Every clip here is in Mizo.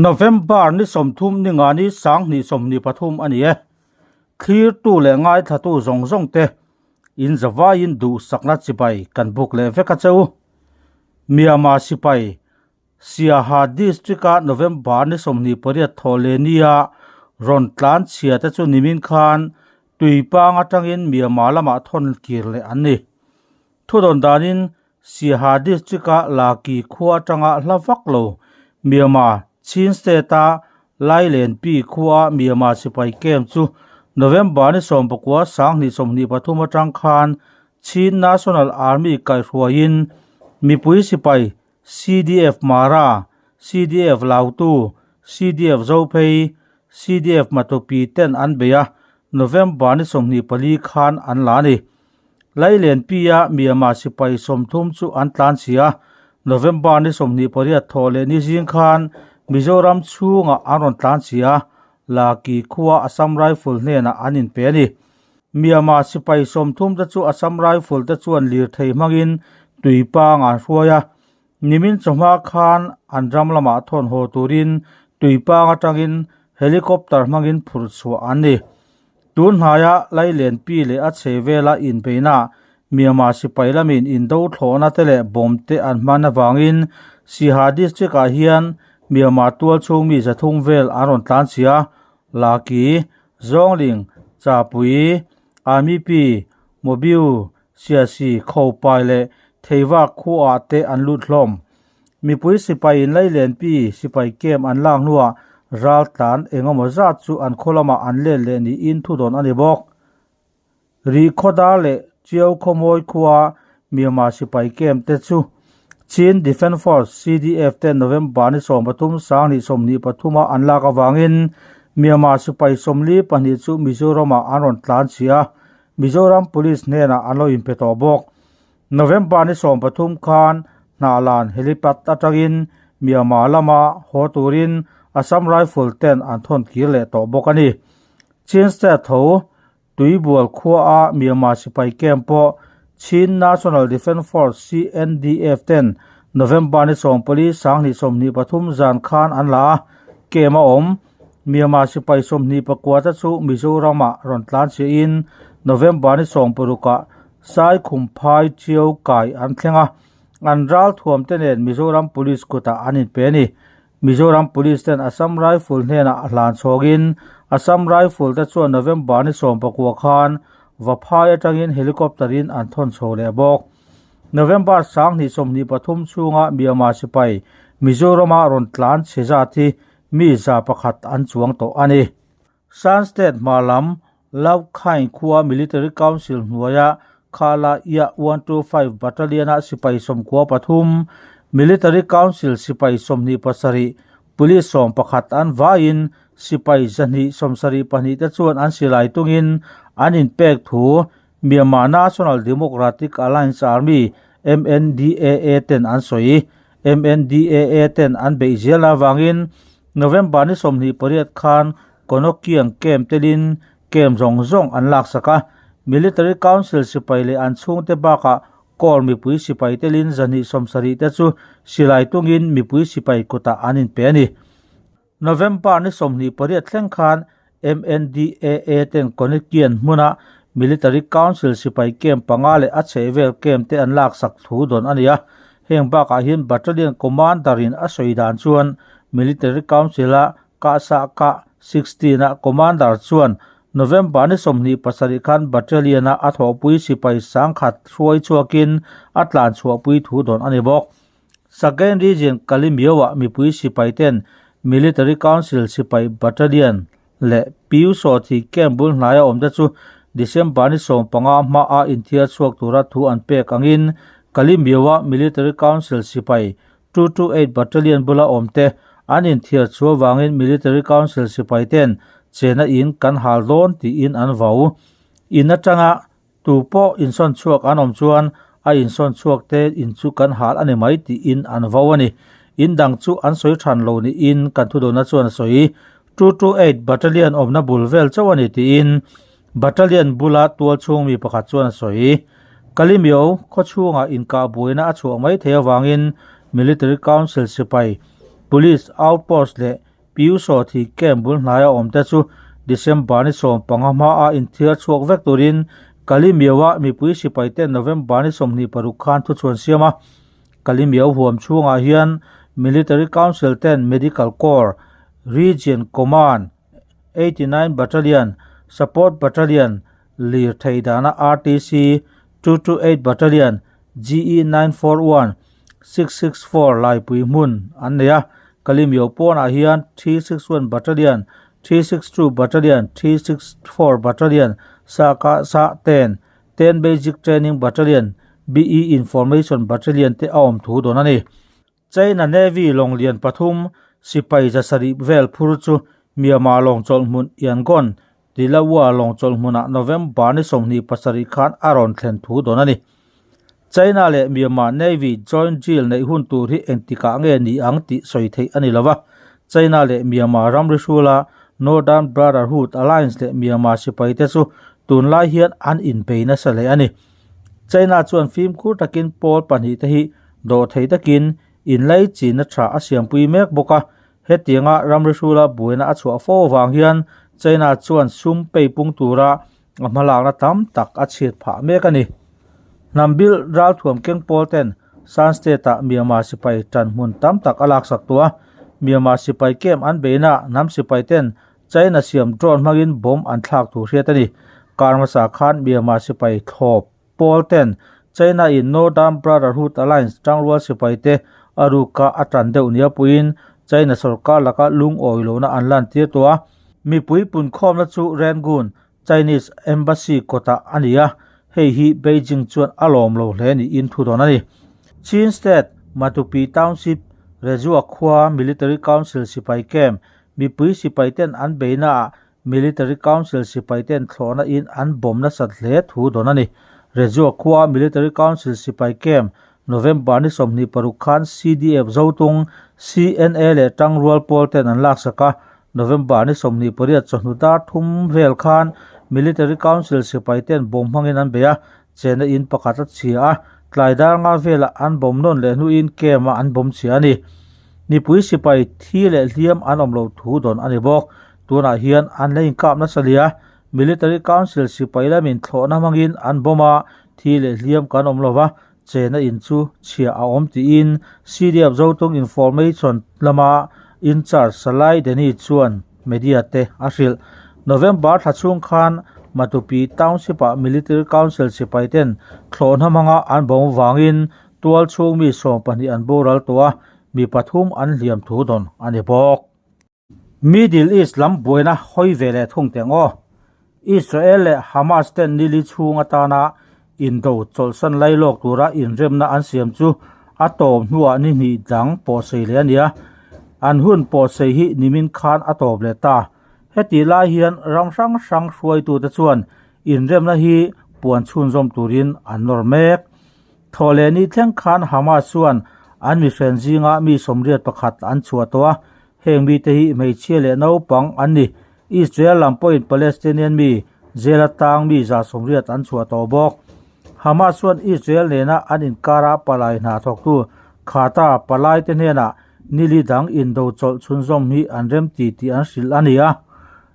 November ni 30 ni nga ni 2023 a ni e. Thlirtu leh ngaithlatu zawng zawng te in zavaiin duhsakna chibai kan buk leh vek a che u. Myanmar sipai Siaha District-a November ni 28 thawh leh nia rawn tlan chhia te chu nimin khan Tuipang atangin Myanmar lamah thawn kir leh an ni. Thudawn danin Siaha District-a Laki khua atanga hla vak lo Myanmar Chin State-a Lailenpi khua Myanmar sipai camp chu November ni 19 2023 atang khan Chin National Army kaihhruaiin mipui sipai CDF Mara, CDF Lautu, CDF Zophei, CDF Matupi ten an bei a, November ni 24 khan an la a ni. Lailenpi-a Myanmar sipai 30 chu an tlan si a, November ni 28 thawh leh ni zing khan Mizoram chhungah an rawn tlan si a, Laki khua Assam Rifle hnenah an inpe a ni. Myanmar sipai 30 te chu Assam Rifle te chuan lirthei hmangin tuipang an hruai a, nimin chawhma khan an ram lamah thawn haw turin tuipang atangin helicopter hmangin phurh chhuah an ni. Tun hnaia Lailenpi leh a chhe vela inbeihna Myanmar sipai lamin indo thlawhna te leh bomb te an hman avangin Siaha district ah hian Myanmar tual chhung mi 300 vel an rawn tlan chhi a, Laki, Zawngling, Chapui, Amipi, Mobiu, Siasi, Khopai leh Theiva khuaah te an lut hlawm. Mipui sipai in Lailenpi sipai camp an lak hnuah ral tlan engemaw zat chu an khaw lamah an let leh niin thudawn a ni bawk. Rihkhawdar leh Chiau Khawmawi khua Myanmar sipai camp te chu Chin Defence Force, CDF, ten November ni 13 2023 a an lak avangin Myanmar sipai 42 chu Mizoram-ah an rawn tlan chhi a, Mizoram Police hnenah an lo inpe tawh bawk. November ni 13 khan Hnahlan helipad atangin Myanmar lama haw turin Assam Rifle ten an thawn kir leh tawh bawk a ni. Chin State tho Tuibual khua a Myanmar sipai camp pawh Chin National Defence Force, CNDF, ten November ni 14 2023 zan khan an la a, camp a awm. Myanmar sipai 24 te chu Mizoram-ah rawn tlan chiahin November ni 16 ah Saikhumphai Chiau Kai an thleng a, an ral thuam te nen Mizoram Police kutah an inpe a ni. Mizoram Police ten Assam Rifle hnenah hlan chhawngin Assam Rifle te chuan November ni 19 khan Vaphai atangin helicopter in an thawn chho leh bawk. November 2023 chhunga Myanmar sipai Mizoram-a rawn tlan chhe zat hi mi 100 an chuang tawh a ni. Shan State hma lam Laukhain khua Military Council hnuaia Khala Ia 125 Battalion-a sipai 93, Military Council sipai 27, Police 11 an vaiin sipai 172 te chuan an silai tungin an inpek thu Myanmar National Democratic Alliance Army, MNDAA, ten an sawi. MNDAA ten an beih zel avangin November ni 28 khan Konokiang camp telin camp zawng zawng an laksak a, Military Council sipai leh an chhungte bakah Corps mipui sipai telin 170 te chu silai tungin mipui sipai kutah an inpe a ni. November ni 28 thleng khan MNDAA ten Konokian hmuna Military Council sipai camp panga leh a chhehvel camp te an laksak thu dawn a ni a. Heng bakah hian Battalion Commander in a sawi dan chuan Military Council-a Kahsah Kah 16 a Commander chuan November ni 27 khan Battalion-a a thawhpui sipai 10,000 hruai chhuakin a tlan chhuahpui thu dawn a ni bawk. Sagaing Region Kalimiau-ah mipui sipai ten Military Council sipai Battalion leh Piu Sawthi camp bul hnaia awm te chu December ni 15 hmaa inthiar chhuak tura thu an pek angin Kalimiau-a Military Council sipai 228 Battalion bula awm te an inthiar chhuah vangin Military Council sipai ten chena in kan hal dawn tiin an vau. In atanga tu pawh insawn chhuak an awm chuan a insawn chhuak te in chu kan hal a ni mai tiin an vau a ni. In dang chu an sawi than lo niin kan thudawnna chuan a sawi. 228 Battalion awmna bul vel chauh a ni tiin Battalion bula tual chhung mi pakhat chuan a sawi. Kalimio khaw chhungah inkah buaina a chhuah mai thei avangin Military Council sipai, Police outpost leh. Pyusawthi camp bul hnaia awmte chu December ni 15 hmaa inthiar chhuak vek turin Kalimiaua mipui sipaite November ni 26 khan thuchhuan siam a. Kalimiau huam chhungah hian Military Council ten Medical Corps, Region Command, 89 Battalion, Support Battalion, Lirthei dana RTC, 228 Battalion, GE 941, 664 laipui hmun an nei a. Kalimiau pawnah hian 361 Battalion, 362 Battalion, 364 Battalion, Saka Sa 10, 10 Basic Training Battalion, BE Information Battalion te a awm thu dawn a ni. China Navy lawng lian pathum sipai zasarih vel phur chu Myanmar lawng chawlh hmun Yangon, Tilawa lawng chawlh hmunah November ni 27 khan a rawn thlen thu dawn a ni. China leh Myanmar Navy joint drill neih hun tur hi engtikah nge ni ang tih sawi theih a ni lo va. China leh Myanmar ramri hrula Northern Brotherhood Alliance leh Myanmar sipaite chu tunlai hian an inbei nasa hle a ni. China chuan fimkhur takin pawl pahnihte hi dawhthei takin inlaichinna tha a siampui mek bawk a. Hetianga ramri hrula buaina a chhuah fo avang hian China chuan sum peipung tura a hmalakna tam tak a chhiat phah mek a ni. Hnambil ralthuam keng pawl ten Shan State-ah Myanmar sipai tan hmun tam tak a laksak tawh a. Myanmar sipai camp an beina hnam sipai ten China siam drone hmangin bomb an thlak thu hriat a ni. Kar hmasa khan Myanmar sipai thlawp pawl ten China in Northern Brotherhood Alliance tangrual sipai te a ruka a tan deuh nia puiin China sorkar laka lungawi lohna an lantir tawh a. Mipui punkhawmna chu Rangoon Chinese Embassy kawtah a ni a, hei hi Beijing chuan a lawm lo hle niin thu dawn a ni. Chin State, Matupi Township, Rezua khua Military Council sipai camp Mipui sipaiten an beihnaah Military Council sipaiten thlawhna in an bawm nasat hle thu dawn a ni. Rezua khua Military Council sipai camp November ni 26 khan CDF Zotung, CNA leh Tangrual pawl ten an laksak a. November ni 28 chawhnu dar thum vel khan Military Council sipaiten bawm hmangin an bei a, chena in pakhat a chhia a, tlai dar nga velah an bawm nawn leh hnuin camp ah an bawm chhia a ni. Mipui sipai thi leh hliam an awm lo thu dawn a ni bawk. Tunah hian an la inkap nasa hle a, Military Council sipai lamin thlawhna hmangin an bawm a, thi leh hliam kan awm lo va, chena in chu chhia a awm tiin CDF Zotung Information lama in-charge Salai Deni chuan media te a hrilh. November thla chhung khan Matupi Township-ah Military Council sipai ten thlawhna hmanga an bawm vangin Tual chhung mi 12 an boral tawh a, mi pathum an hliam thu dawn a ni bawk. Middle East lam buaina hawi ve leh thung teh ngaw. Israel leh Hamas ten nili chhung atana indo chawlhsan lai lawk tura inremna an siam chu a tawp hnuah ni hnih dang pawhsei leh a ni a, an hun pawhsei hi nimin khan a tawp leh ta. Hetih lai hian ram hrang hrang hruaitute chuan inremna hi puan chhunzawm turin an nawr mek. Thawhleh ni thleng khan Hamas chuan an mihren zinga mi 81 an chhuah tawh a, heng mite hi hmeichhia leh naupang an ni. Israel lam pawhin Palestinian mi jail atang mi 180 an chhuah tawh bawk. Hamas chuan Israel nena an inkara palai hna thawktu Khata palaite hnenah nili dang indo chawlh chhunzawm hi an rem ti tih an hrilh a ni a.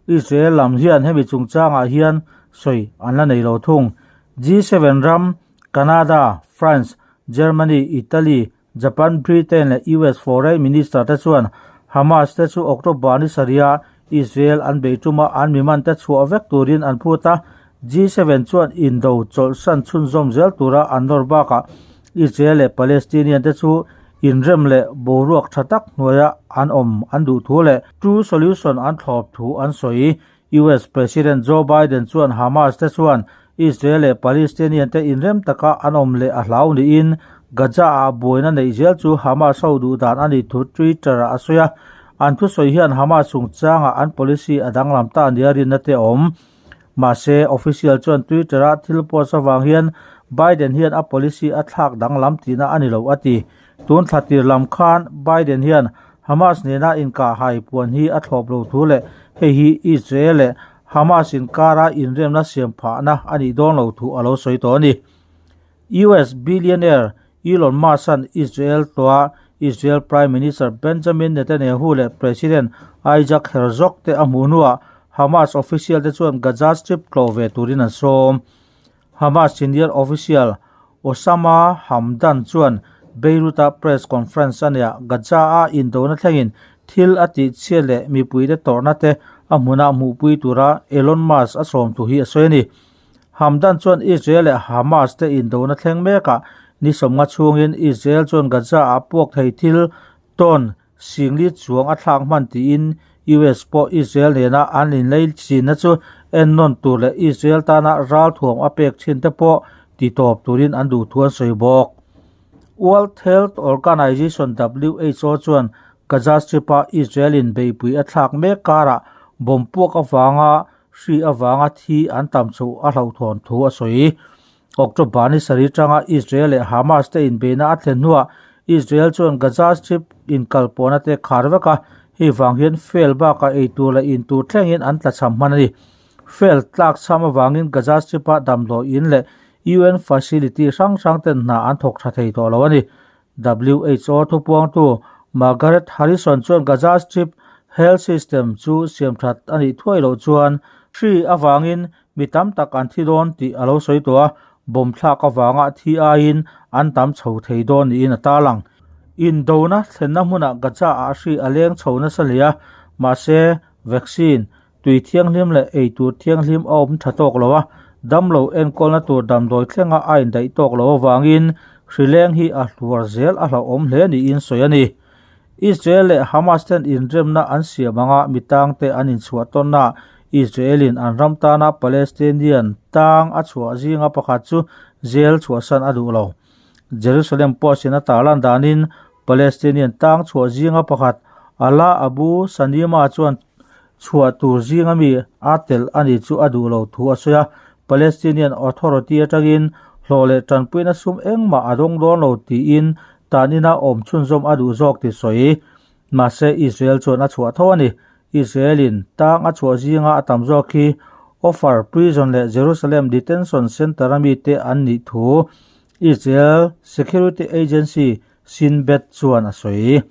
Israel lam hian hemi chungchangah hian sawi an la nei lo thung. G7 ram Canada, France, Germany, Italy, Japan, Britain leh US Foreign Minister te chuan Hamas te chu October ni sarihah Israel an bei tuma an miman te chhuah vek turin an phut a. G7 chuan indo chawlhsan chhunzawm zel tura an nawr bakah Israel leh Palestinian te chu inrem leh boruak tha tak hnuaia an awm an duh thu leh two solution an thlawp thu an sawi. US President Joe Biden chuan Hamas te chuan Israel leh Palestinian te inrem taka an awm leh a hlau niin Gaza-ah buaina neih zel chu Hamas ho duh dan a nih thu Twitter-ah a sawi a. An thusawi hian Hamas chungchangah an policy a danglam ta nia rinna te a awm. Mahse, official chuan Twitter-a thil post avang hian Biden hian a policy a thlak danglam tihna a ni lo a ti. Tun thla tir lam khan Biden hian Hamas nena inkahhai puan hi a thlawp lo thu leh hei hi Israel leh Hamas inkara inremna siam phahna a nih dawn lo thu a lo sawi tawh a ni. US billionaire Elon Musk-a'n Israel tlawha Israel Prime Minister Benjamin Netanyahu leh President Isaac Herzog te a hmuh hnuah Hamas official te chuan Gaza Strip tlawh ve turin an sawm. Hamas senior official Osama Hamdan chuan Beirut-a press conference a neihah Gaza-a indona thlengin thil a tih chhiat leh mipuite tawrhna te a hmunah hmuhpui tura Elon Musk a sawm thu hi a sawi a ni. Hamdan chuan Israel leh Hamas te indona thleng mekah ni sawmnga chhungin Israel chuan Gaza-ah puak thei thil tawn Singli chuang a thlak hman tiin US pawh Israel nena an inlei chinna chu ennawn tur leh Israel tana ralthuam a pek thin te pawh ti tawp turin an duh thu an sawi bawk. World Health Organization, WHO, chuan Gaza Strip-a Israel-in beihpui a thlak mek karah bomb puak avanga hri avanga thi an tam chhoh a hlauhthawn thu a sawi. October ni sarih atanga Israel leh Hamas te inbeihna a thlen hnuah Israel chuan Gaza Strip inkalpawhna te khar vek a, hei vang hian fuel bakah eitur leh intur thlengin an tlachham hman a ni. Fuel tlakchham avangin Gaza Strip-a damdawi in leh UN facility hrang hrang ten hna an thawk tha thei tawh lo a ni. WHO thupuangtu Margaret Harrison chuan Gaza Strip health system chu siamthat a nih thuai loh chuan hri avangin mi tam tak an thi dawn tih a lo sawi tawh a, bomb thlak avanga thi aiin an tam chho thei dawn niin a tarlang. Indona thlenna hmunah Gaza-ah hri a leng chho nasa hle a, mahse vaccine, tui thianghlim leh eitur thianghlim a awm tha tawk lo a, damlo enkawlna tur damdawi thlenga a indaih tawk lo avangin hri leng hi a hluar zel a hlauhawm hle niin sawi a ni. Israel leh Hamas ten inremna an siam anga mi tangte an inchhuah tawnnaah Israel-in an ram tana Palestinian tang a chhuah zinga pakhat chu jail chhuahsan a duh lo. Jerusalem Post-in a tarlan danin Palestinian tang chhuah zinga pakhat Ala Abu Sanima chuan chhuah tur zinga mi a telh a ni chu a duh lo thu a sawi a, Palestinian Authority atangin hlawh leh tanpuina sum engmah a dawng dawn lo tiin Tan ina awm chhunzawm a duh zawk ti sawi. Mahse, Israel chuan a chhuah tho a ni. Israel-in tang a chhuah zinga a tam zawk hi Ofer Prison leh Jerusalem Detention Centre-a mite an nih thu Israel Security Agency, Shin Bet chuan a sawi.